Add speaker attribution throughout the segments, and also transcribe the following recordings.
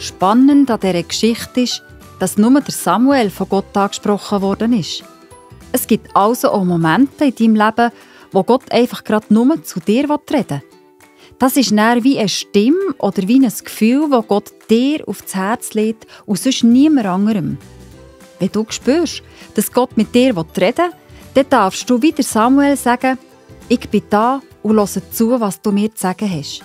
Speaker 1: Spannend an dieser Geschichte ist, dass nur der Samuel von Gott angesprochen worden ist. Es gibt also auch Momente in deinem Leben, wo Gott einfach gerade nur zu dir reden will. Das ist dann wie eine Stimme oder wie ein Gefühl, das Gott dir aufs Herz legt und sonst niemand anderem. Wenn du spürst, dass Gott mit dir reden will, dann darfst du wie der Samuel sagen, ich bin da und höre zu, was du mir zu sagen hast.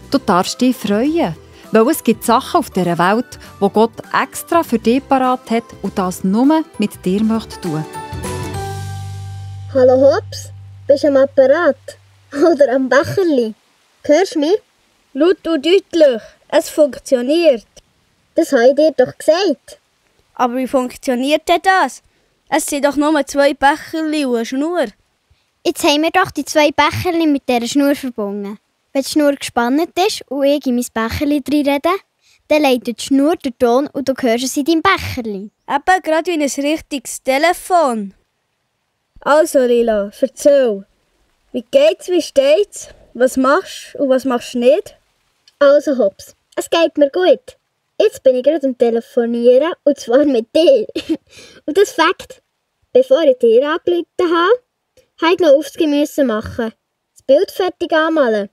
Speaker 1: Du darfst dich freuen, weil es gibt Sachen auf dieser Welt, die Gott extra für dich parat hat und das nur mit dir möchte tun.
Speaker 2: Hallo Hops, bist du am Apparat? Oder am Becherli? Hörst du mich?
Speaker 3: Laut und deutlich, es funktioniert.
Speaker 2: Das habe ich dir doch gesagt.
Speaker 3: Aber wie funktioniert denn das? Es sind doch nur 2 Becherli und eine Schnur.
Speaker 4: Jetzt haben wir doch die 2 Becherli mit dieser Schnur verbunden. Wenn die Schnur gespannt ist und ich in mein Becherli reinrede, dann leitet die Schnur den Ton und du hörst es in deinem Becherli.
Speaker 3: Eben gerade wie ein richtiges Telefon. Also Lila, erzähl. Wie geht's, wie steht's? Was machst du und was machst du nicht?
Speaker 2: Also Hops, es geht mir gut. Jetzt bin ich gerade am Telefonieren und zwar mit dir. Und das Fakt, bevor ich dir angerufen habe ich noch Aufgabe machen. Das Bild fertig anmalen.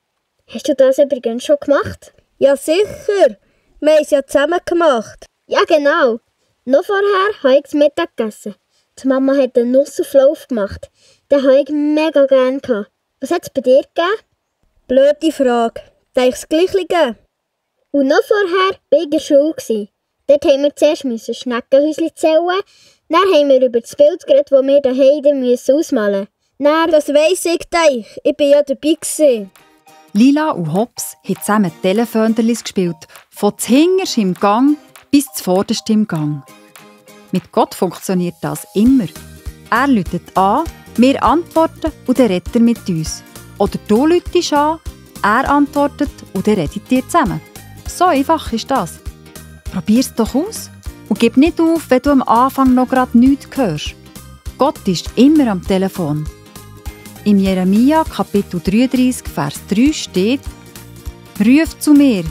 Speaker 2: Hast du das übrigens schon gemacht?
Speaker 3: Ja sicher, wir haben es ja zusammen gemacht.
Speaker 2: Ja genau. Noch vorher habe ich das Mittag gegessen. Die Mama hat einen Nussauflauf gemacht. Den habe ich mega gerne gehabt. Was hat es bei dir gegeben?
Speaker 3: Blöde Frage. Denkst du das Gleiche?
Speaker 2: Und noch vorher war ich in der Schule. Dort mussten wir zuerst Schneckenhäuschen zählen. Dann haben wir über das Bild geredet, das wir daheim ausmalen mussten.
Speaker 3: Das weiss ich, ich war ja dabei gewesen.
Speaker 1: Lila und Hops haben zusammen Telefönderlis gespielt, von zuhinterst im Gang bis zuvorderst im Gang. Mit Gott funktioniert das immer. Er läutet an, wir antworten und dann redet er mit uns. Oder du läutest an, er antwortet und dann redet ihr zusammen. So einfach ist das. Probier es doch aus und gib nicht auf, wenn du am Anfang noch gerade nichts hörst. Gott ist immer am Telefon. Im Jeremia Kapitel 33, Vers 3 steht: «Ruf zu mir,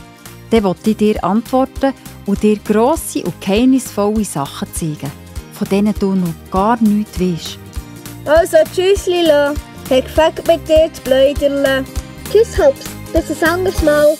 Speaker 1: dann will ich dir antworten und dir grosse und geheimnisvolle Sachen zeigen, von denen du noch gar nichts weisst.»
Speaker 3: Also tschüss Lila, hat gefällt mit dir zu plaudern.
Speaker 2: Tschüss Hops, bis ein anderes Mal.